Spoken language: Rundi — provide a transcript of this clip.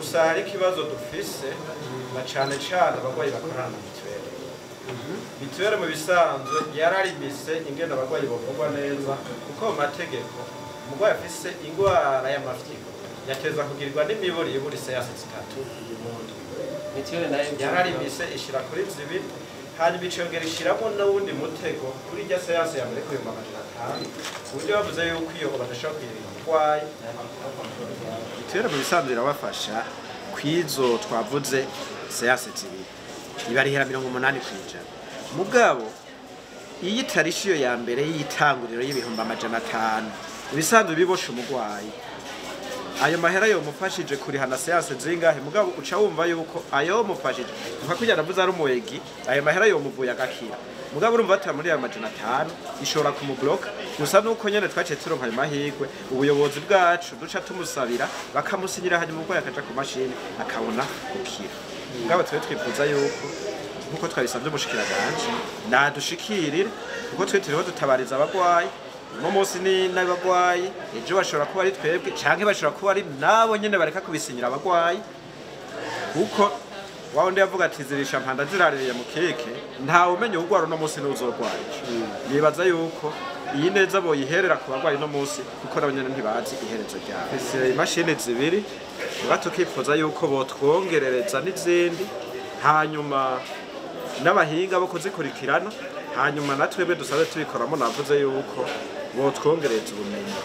Gusa hari ikibazo dufise na cane cane abarwayi bakorana na mituweli. Mituweli mu bisanzwe yararimise ingene abarwayi bovurwa neza, kuko mu mategeko umurwayi afise ingwara y'amafyigo yateza kugirirwa n'imiburiburi séances zitatu mu ndwi. Mituweli nayo Yararimise ishira kuri zibiri, hanyuma icongera ishiramo n'uwundi mutego kuri irya séance ya mbere ku 500,000, ku buryo bavuze yuko iyo badashobora kuyirira umurwayi. Mituweli mu bisanzwe irabafasha kw'izo twavuze séances zibiri, ibarihera 80%. Mugabo iyo itarishe iyo ya mbere y'itanguriro y'500,000, ibisanzwe bibosha umurwayi. Ayo mahera yomufashije kurihana séances zingahe? Mugabo uca wumva yuko ayo mufashije nka kurya navuze ari umuwegi, ayo mahera yomuvuye agakira. Mugabo urumva ata muri ayo 500 ishobora kumubloka. Gusa nuko nyene twaciye turonka ayo mahirwe, ubuyobozi bwacu duca tumusabira bakamusinyira, hanyuma umurwayi akaja ku mashini akabona gukira. Mugabo twe twifuza yuko nkuko twabisabye umushikiranganje nadushikirire, kuko twe turiho dutabariza abagwayi. Uno munsi ni n'abagwayi, ejo bashobora kuba ari twebwe, canke bashobora kuba ari nabo nyene bareka kubisinyira abagwayi, kuko wa wundi yavuga ati zirisha mpanda ziraririye mu keke, ntawe umenya uwugwara uno munsi n'uzogwara ejo. Nibaza yuko iyi neza boyiherera ku bagwayi uno munsi, kuko nabo nyene ntibazi iherezo ryabo. Dufise imashini zibiri, tuba tukifuza yuko botwongerereza n'izindi, hanyuma n'abahinga bo kuzikurikirana, hanyuma na twebwe dusanzwe tubikoramo, navuze yuko botwongereza ubumenyi.